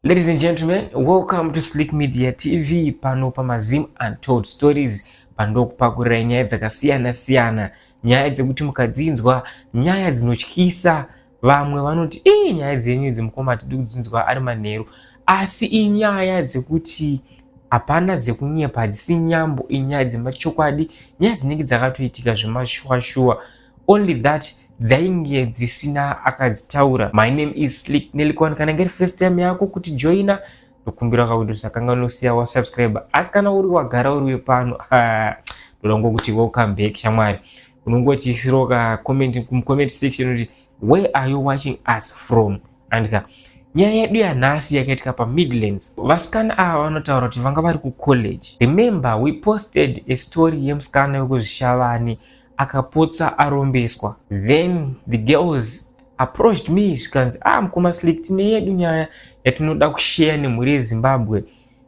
Ladies and gentlemen, welcome to Slick Media TV pano pamaZim Untold Stories pandokupakurira nyaya dzakasiyana siyana, nyaya dzekuti mukadzinzwa, nyaya dzinotyisa. Vamwe vanoti ii nyaya dzenyu idzi mukoma hatidi kudzinzwa ari manheru, asi inyaya dzekuti hapana dzekunyepa, hadzisi nyambo, inyaya dzemachokwadi, nyaya dzinenge dzakatoitika zvemashuwa-shuwa, only that dzainge dzisina akadzitaura. My name is Slick Nelikwan. Kana ngeri first time yako kuti joina, ndokumbira kakuti usakanganosiya wasubscribe, asi kana uri wagara uri wepano, ndoda ngokuti welcome back shamwari. Unongoti isirawo ka comment comment section kuti where are you watching us from. Andika nyaya yedu yanhasi yakaitika paMidlands. Vasikana ava vanotaura kuti vanga vari kucollege. Remember we posted a story yemusikana wekuzvishavane akapotsa arombeswa. Then the girls approached me, zvikanzi, "Ah, mukoma Slick, tine yedu nyaya yatinoda kushare nemhuri yeZimbabwe.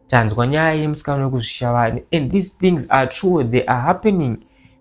Tanzwa nyaya yemusikana wekuzvishavane and these things are true, they are happening.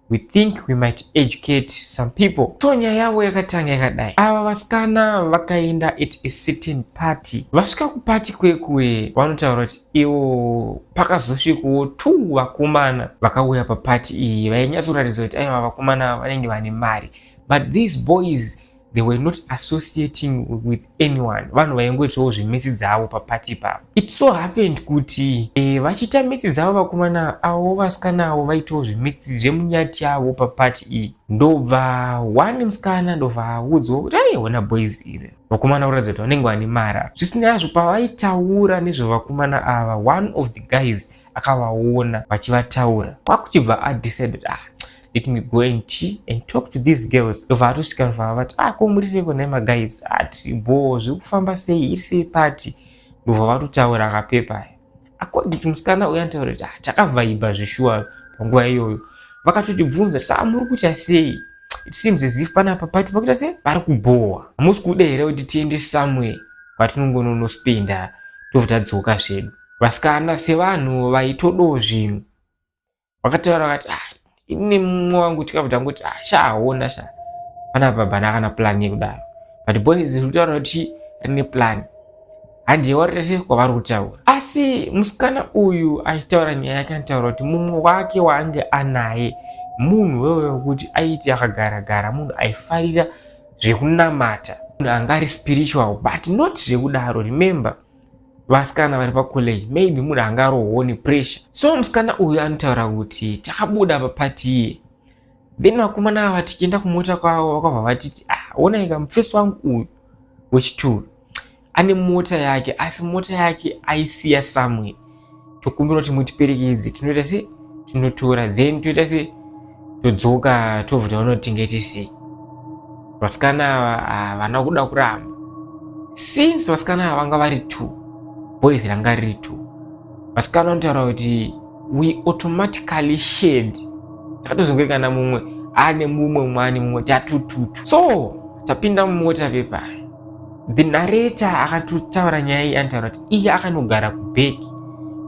We think we might educate some people." So nyaya yavo yakatanga yakadai. Ava vasikana vakaenda at a certain party. Vasvika kupati kwekwe, vanotaura kuti ivo pakazosvikawo two vakomana vakauya papati iyi, vainyatsoratidza kuti aiva vakomana vanenge vane mari, but these boys, they were not associating with anyone. Vanhu vaingoitawo zvemesi dzavo papati ipapo. It so happened kuti vachiita mesi dzavo vakomana avo, vasikana avo vaitawo zvemesi zvemunyati yavo papati iyi. Ndobva one musikana ndobva audzwa kuti aiona boys iri, vakomana kuratidza kuti vanenge vane mari. Zvisina yazvo, pavaitaura nezvevakomana ava, one of the guys akavaona vachivataura, kwakuchibva adecide kuti, "Ah, let me go and chi and talk to these girls." Ndobva atosvika, ndobva vati, "Ah, ko muri seiko nhai maguys?" Ati, "Bo, zviri kufamba sei? Iri sei pati?" Ndobva vatotaura akapepa. According to musikana uyu, anotaura kuti, "Ah, takavhaibha zvishuwa panguva iyoyo." Vakatotibvunza, "Saa muri kuita sei? It seems as if panapa pati pakuita sei, pari kubhowa. Hamusi kuda here kuti tiende somewhere kwatinongononospenda, tobva tadzoka zvedu?" Vasikana sevanhu vaitodawo zvinhu vakataura vakati, "Ah, ini mumwe wangu tikabva tangoti, ah, shaona sha, panapa hapana kana plan yekudaro, but boys riri kutaura kuti rine plan." Handiye warita sei kwavari kutaura. Asi musikana uyu achitaura nyaya yake, anotaura kuti mumwe wake waange anaye munhu wewe wekuti aiti akagara-gara, munhu aifarira zvekunamata, munhu anga ari spiritual, but not zvekudaro. Remember, vasikana vari pacollege, maybe munhu anga arohwawo nepressure. So musikana uyu anotaura kuti takabuda papati iye, then vakomana ava tichienda kumota kwavo vakabva vatiti, "Ah, onaika mufesi wangu uyu wechituru ane mota yake, asi mota yake aisiya somewhere. Tokumbira kuti mutiperekedze, tinoita se tinotora, then toita se todzoka, tobva taona kuti tingaite sei." Vasikana ava havana kuda kuramba, since vasikana ava vanga vari two, boys ranga riri two. Vasikana vanotaura kuti, "We automatically shared. Takatozonge kana mumwe ane mumwe, mumwe ane mumwe, tatututu." So tapinda mumota pepaya, the narrator akatotaura nyaya iyi anotaura kuti iye akanogara kuback,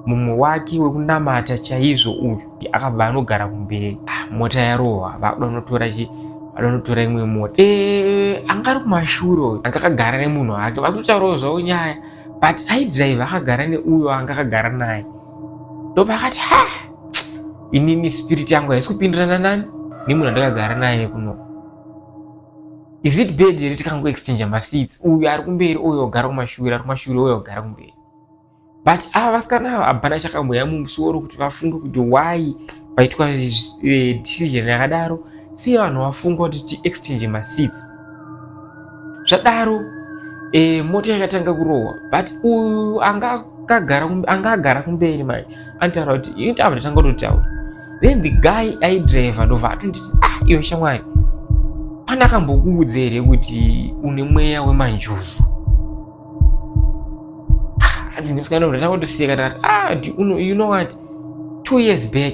mumwe wake wekunamata chaizvo uyu akabva anogara kumberi. Ah, mota yarohwa, vakuda kunotora chi, vada kunotora imwe mota. Anga ari kumashure uyu anga akagara nemunhu wake, vakutotaurawo zvavo nyaya, but aidhiraivha akagara neuyo anga akagara naye. Ndobva akati, "Ha, inini spirit yangu haisi kupindirana nani nemunhu andakagara naye kuno. Is it bad here tikangoexchange maseats? Uyu ari kumberi, uyu ogara kumashure, ari kumashure, uyu ogara kumberi?" But ava vasikana ava hapana chakamboya mumusoro kuti vafunge kuti why paitwa decision yakadaro, sei vanhu vafunga kuti tiexchange maseats. Zvadaro, mota yakatanga kurohwa, but uyu anga agara kumberi mai anotaura kuti ini tabva tatanga kutotaura. Then the guy aidhiraivha ndobva atonditi, "Ah, iwe shamwari, pane akambokuudza here kuti une mweya wemanjuzu?" Hanzi nemusikana ndobva tangotoseka, takati, "Ah, you know what, 2 years back,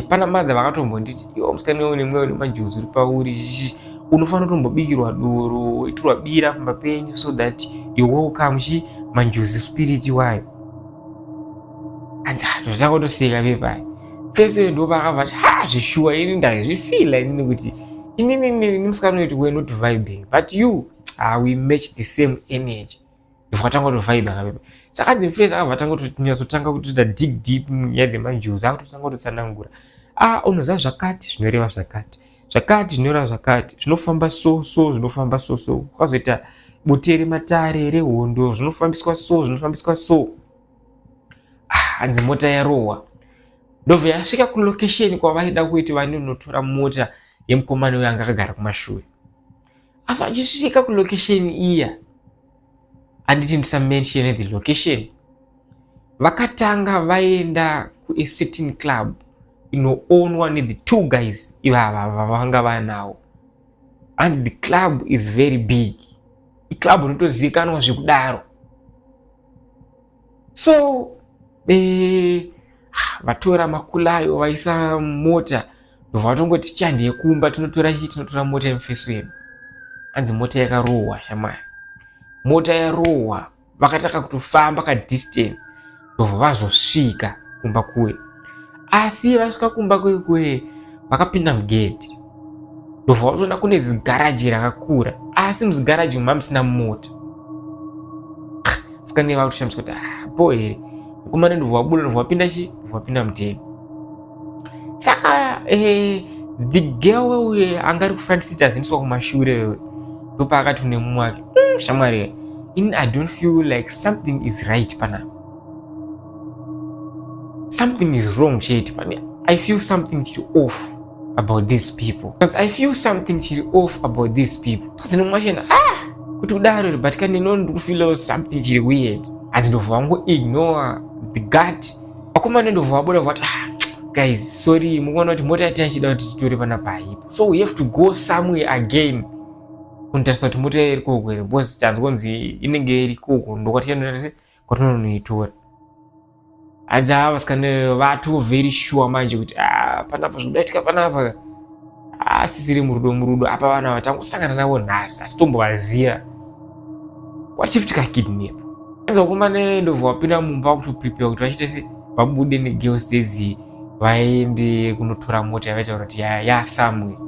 pana madha vakatombonditi, iwe musikana iwe une mweya wemanjuzu uri pauri chichi, unofanira kutombobikirwa doro, woitirwa bira pamba penyu so that you welcome chi manjuzu spirit wayo." Hanzi totangotoseka pepaya. Fese ndo paakabva ati, "Ha, zvishuwa, ini ndazvifila inini kuti inini nemusikana wetu we're not vibing, but you, ah, we match the same energy." Ndokatanga kutovhaibha kapepa. Saka hanzi mufesi akabva atanga kutonyatsotanga kutoita dig deep munyaya dzemanjuzu, akutotanga kutotsanangura, ah, unoziva zvakati zvinoreva zvakati, zvakati zvinoreva zvakati, zvinofamba so so, zvinofamba so so, kwazoita bute rematare rehondo, zvinofambiswa so, zvinofambiswa so. Ah, hanzi mota yarohwa, ndobva yasvika kulocation kwavaida kuti vanonotora mota yemukomana uyo anga akagara kumashure. Asi vachisvika kulocation iya, handiti ndisamention the location, vakatanga vaenda kua certain club inoonwa nethe two guys ivava vavanga vanawo. Hanzi the club is very big, iclub inotozivikanwa zvekudaro. So vatora makulayo, vaisa mota, ndobva vatongoti chande yekumba, tinotora chii, tinotora mota yemufeso yedu. Hanzi mota yakarohwa, shamwari, mota yarohwa. Vakataka kutofamba kadistance, ndobva vazosvika kumba kuye. Asi vasvika kumba kuye kuye, vakapinda mugedhi, ndobva vatoona kune zigaraji rakakura, asi muzigaraji umu mamusina mota. Sikane vakutoshamiswa kuti, ah, po here mukomana? Ndobva wabuda, ndobva wapinda chi, ndobva wapinda muteni. Saka the girl uye anga ari kufront seat, adziniswa kumashure wewe, ndopaakati kune mumwe wake, Shamwari, in I don't feel like something is right panapa, something is wrong chete pane. I feel something chiri off about these people, because I feel something chiri off about these people." Saka mumwe wachena, ah, kuti kudaro, but kani no, ndikufeelawo something chiri weird. Hanzi ndobva vango ignore the gut. Vakomana ndobva vabuda, vati, ah, guys, sorry, mukuona kuti mota yati achida kuti titore panapa haipo, so we have to go somewhere again kunotarisa kuti mota iri koko here, because tanzwa kunzi inenge iri koko, ndokwatichanotarisa kwatinonoitora. Hanzi ava vasikana vato very sure manje kuti, ah, panapa zvinoitika panapa asisiri murudo murudo apa. Vana vatangosangana navo nhasi, asitombovaziva. What if tikakidnap? Hanzi vakomana ndobva vapinda mumba kutoprepare kuti vachiite se vabude negirls dzedzi, vaende kunotora mota yavaitaura kuti yasamwe.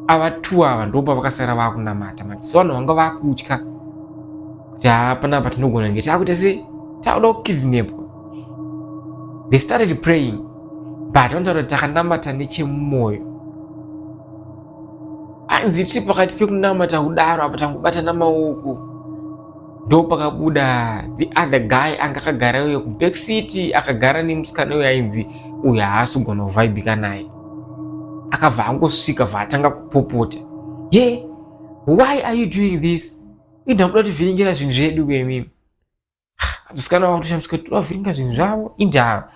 Ava two ava ndopa vakasara vakunamata manje, so vanhu vanga vakutya kuti haa, panapa tinogona kunge takuita se takuda kukidnapwa. They started praying, but vanotaura kuti takanamata nechemumwoyo. Hanzi tiri pakati pekunamata kudaro, apa tangobatana maoko, ndo pakabuda the other guy anga akagara uyo kuback seat, akagara nemusikana uyo ainzi uyo haasi kugona kuvhaibhika naye. Akabva angosvika, bva atanga kupopota, ye, "Why are you doing this? Indamuda kutivhiringira zvinhu zvedu kwemimi." Musikana wakutoshamisika kuti vavhiringa zvinhu zvavo indava.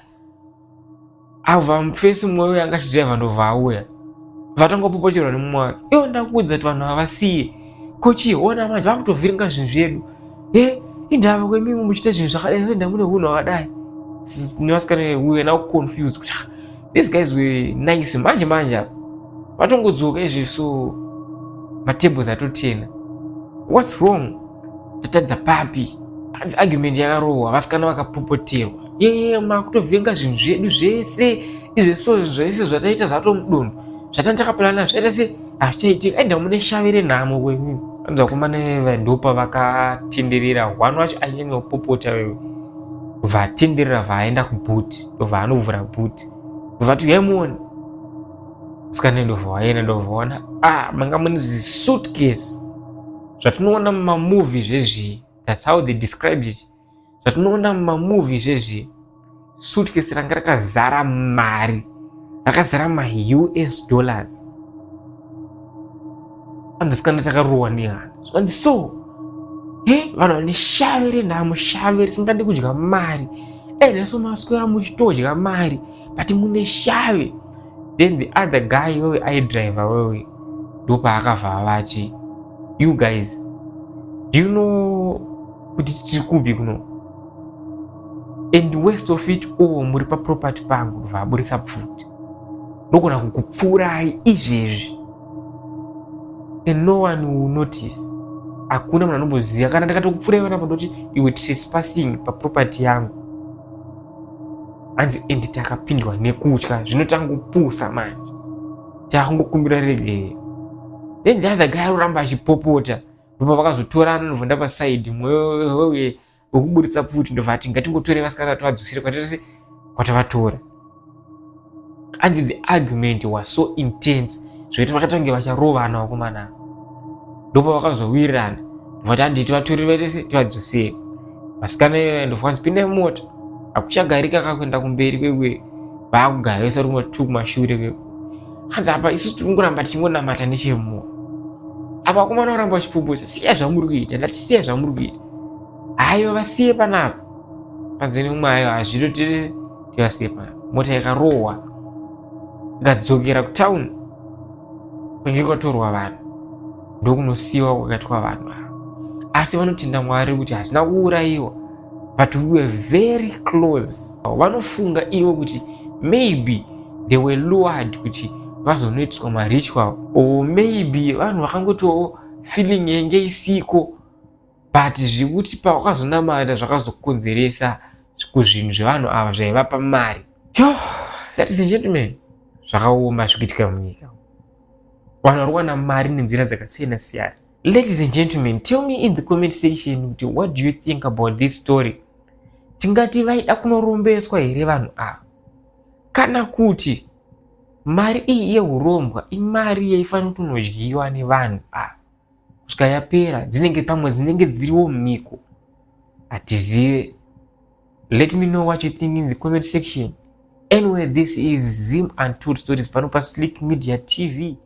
Abva mufesi mumwe uyo anga achidhiraivha, ndobva auya, vatangopopoterwa nemumwe wake, iwo, ndakuudza kuti vanhu havasiye kochiona manje vakutovhiringa zvinhu zvedu. E, indava kwemimi muchiita zvinhu zvakadai? Senda mune unhu hwakadai. Nevasikana we were now confused kuti, ah, these guys were nice manje manje apa vatongodzoka izvi, so matables atotena. What's wrong? Tatadza papi? Hanzi argument yakarohwa, vasikana vakapopoterwa, ye, makutovhenga zvinhu zvedu zvese izvi, so zvinhu zvese zvataita zvatomudonho, zvatanga takaplanna zvaita se hazvichaitika. Aenda mune shavi renhamo kwenyu. Hanzi vakomana vandopa vakatenderera, one wacho ainyanya kupopota wewe, vatenderera, vaenda kuboot, ndobva anovhura boot, vati, "Uyai." Sikana ndobva waenda, ndobva waona, ah, manga mune zisuitcase zvatinoona mumamovie zvezvi. That's how they described it, zvatinoona mumamovie zvezvi. Suitcase ranga rakazara mari, rakazara maUS dollars. Anzi sikana takarohwa nehana. Zvanzi so he, vanhu vane shave renhamo, shave risingadi kudya mari. Eneso maswera muchitodya mari, but mune shave. Then the other guy wewe aidriver wewe, ndopaakabva vati, "You guys, do you know kuti tiri kupi kuno? And worst of it all, muri paproperty pangu." Ndobva aburisa pfuti, "Ndogona kukupfuurai izvezvi and no one will notice. Hakuna munhu anomboziva kana ndikatokupfuurai vanapo. Ndoti iwe trespassing paproperty yangu." Hanzi and takapindwa nekutya, zvino tangopusa manje, takungokumbira regere. Then the other guy aroramba achipopota. Ndobva vakazotorana, ndobva ndapasaidi mwewe wekuburitsa pfuti, ndobva ati ngatingotore vasikana tovadzosere kwatese kwatavatora. Hanzi the argument was so intense zvekuti vakatange vacharovana vakomana. Ndopa vakazowirirana, ndobva ti handiti vatorere vaitese tivadzosere vasikana iyoyo. Ndobva vanzi pindai mumota, hakuchagarika kakuenda kumberi kwekwe, vaakugara vese vari tu kumashure kwekwe. Hanzi apa isusu tiri kungoramba tichingonamata nechemumo. Apa vakomana varamba vachipuputsa, siya zvamuri kuita, ndati siya zvamuri kuita, hayo vasiye panapa. Panze nemumwe, ayo hazvito, tivasiye panapa. Mota yakarohwa ikadzokera kutown kunge kwatorwa vanhu, ndokunosiyiwa kwakaitwa vanhu ava. Asi vanotenda Mwari kuti hazvina kuurayiwa, but we were very close. Vanofunga ivo kuti maybe they were lured kuti vazonoitiswa maritual, or maybe vanhu vakangotiwo feeling yenge isiko, but zvekuti pavakazonamata zvakazokonzeresa kuzvinhu zvevanhu ava zvaivapa mari. Yo, ladies and gentlemen, zvakaoma zvikuitika munyika. Vanhu vari kuwana mari nenzira dzakasiyana siyana. Ladies and gentlemen, tell me in the comment section kuti what do you think about this story? Tingati vaida kunorombeswa here vanhu ava, kana kuti mari iyi yeurombwa imari yaifanira kunodyiwa nevanhu ava kusvika yapera? Dzinenge pamwe dzinenge dziriwo mhiko, hatizive. Let me know what you think in the comment section. Anyway, this is Zim Untold Stories pano paSlick Media TV.